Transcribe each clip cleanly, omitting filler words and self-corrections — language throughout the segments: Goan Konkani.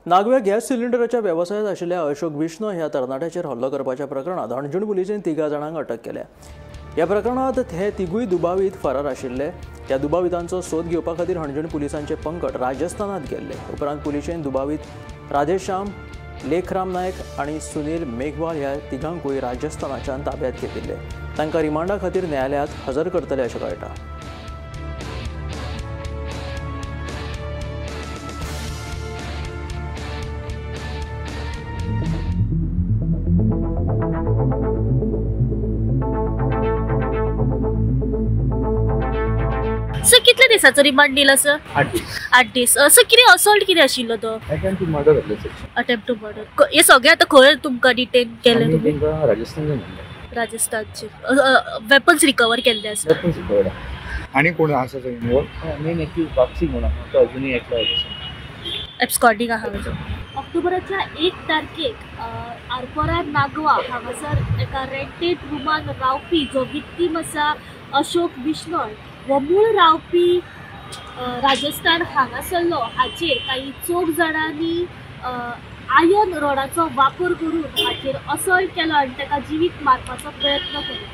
नागव्या गॅस सिलिंडराच्या वेवसायांत आशिल्ल्या अशोक बिश्नोय ह्या तरणाट्याचेर हल्लो करपाच्या प्रकरणांत हणजूण पुलिसेन 3 जाणांक अटक केल्या. ह्या प्रकरणांत हे तिगूय दुबावीत फरार आशिल्ले. ह्या दुबावितांचो सोद घेवपा खातीर हणजूण पुलिसांचे पंगड राजस्थानांत गेल्ले. उपरांत पुलिसेन दुबावीत राधेश्याम, लेखराम नायक आनी सुनील मेघवाल ह्या तिगांकूय राजस्थानाच्यान ताब्यात घेतिल्ले. तांकां रिमांडा खातीर न्यायालयांत हजर करतले अशें कळटा. सर कितले दिसाचो रिमांड दिला सर? 8 दीस. 8 दीस. सर कितें असॉल्ट कितें आशिल्लो तो? अटेम्प्ट टू मर्डर जाल्लो. Attempt to murder. हे सगळे आतां खंय तुमकां डिटेन केले तुमी? राजस्थानचे. राजस्थानचे वेपन्स रिकवर केल्ले आसा. Weapons recover. आनी कोण आसा थंय इन्वॉल्व? मेन एक्यूज बाक्सी म्हणून आसा, तो अजुनूय एकलो आसा. एब्सकॉन्डिंग आहा. ऑक्टोबराच्या 1 तारखेक आरपोरा नागवा हांगासर एका रेंटेड रुमान रावपी जो विक्टीम आसा अशोक बिश्नोय हो मूळ रावपी राजस्थान हांगासरलो, हाचेर काही 4 जाणांनी आयर्न रॉडाचो वापर करून हाचेर असॉल्ट केलो आनी ताका जिवीत मारपाचो प्रयत्न केलो.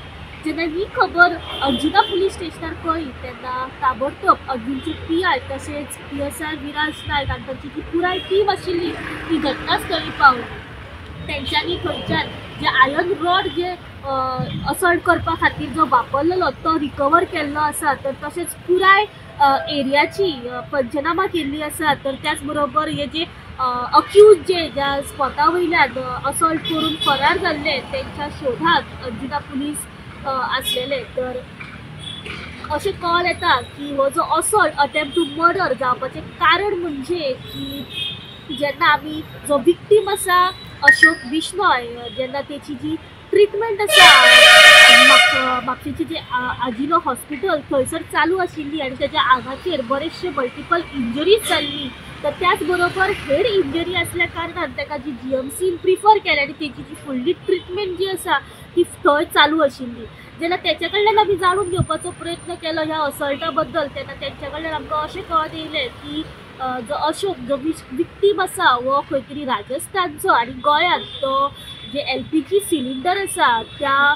जेन्ना ही खबर अंजुना पुलीस स्टेशनार कळ्ळी तेन्ना ताबडतोब अंजुनचे PI तशेंच PSI Viraj Naik आनी तांची जी पुराय टीम आशिल्ली ती घटनास्थळी पावली. तेंच्यांनी थंयच्यान जे आयर्न रॉड जे असॉल्ट करपा खातीर जो वापरलेलो तो रिकवर केल्लो आसा, तर तशेंच पुराय एरियाची पंचनामा केल्ली आसा. तर त्याच बरोबर हे जे अक्यूज जे ज्या स्पॉटा वयल्यान असॉल्ट करून फरार जाल्ले तेंच्या शोधाक अंजुना पुलीस आसलेले. तर अशें कॉल येता की हो जो असॉल्ट अटेम्प्ट टू मर्डर जावपाचें कारण म्हणजे की जेन्ना आमी जो विक्टीम आसा अशोक बिश्नोय जेन्ना तेची जी ट्रिटमेंट आसा म्हापशेंची जे आजिनो हॉस्पिटल थंयसर चालू आशिल्ली आनी तेज्या आंगाचेर बरेचशे मल्टिपल इंजरीज जाल्ली, तर त्याच बरोबर हेर इंजरी आसल्या कारणान ताका जी GMCन प्रिफर केल्या आनी तेजी जी फुडली ट्रिटमेंट जी आसा ती थंय चालू आशिल्ली. जेन्ना तेच्या कडल्यान आमी जाणून घेवपाचो प्रयत्न केलो ह्या असॉल्टा बद्दल तेन्ना तेंच्या कडल्यान आमकां अशें कळत येयलें की जो अशोक जो विक्टीम आसा हो खंय तरी राजस्थानचो आनी गोंयांत तो जे LPG cylinder आसा त्या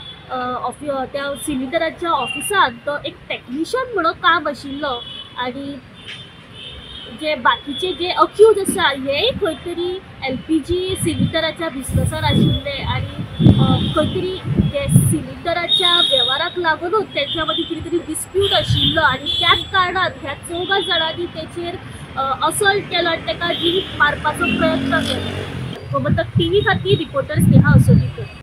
त्या सिलिंडराच्या ऑफिसान तो एक टॅक्निशियन म्हणून काम आशिल्लो आनी जे बाकीचे जे अक्यूज आसा हेय खंय तरी LPG सिलिंडराच्या बिजनसान आशिल्ले आनी खंय तरी ते सिलिंडराच्या वेव्हाराक लागुनूच तेंच्या मदीं कितें तरी डिस्प्यूट आशिल्लो आनी त्याच कारणान ह्या 4 जाणांनी तेचेर असॉल्ट केलो आनी ताका जिवीत मारपाचो प्रयत्न केलो. गोमंतक TV खातीर रिपोर्टर स्नेहा असोलीकर.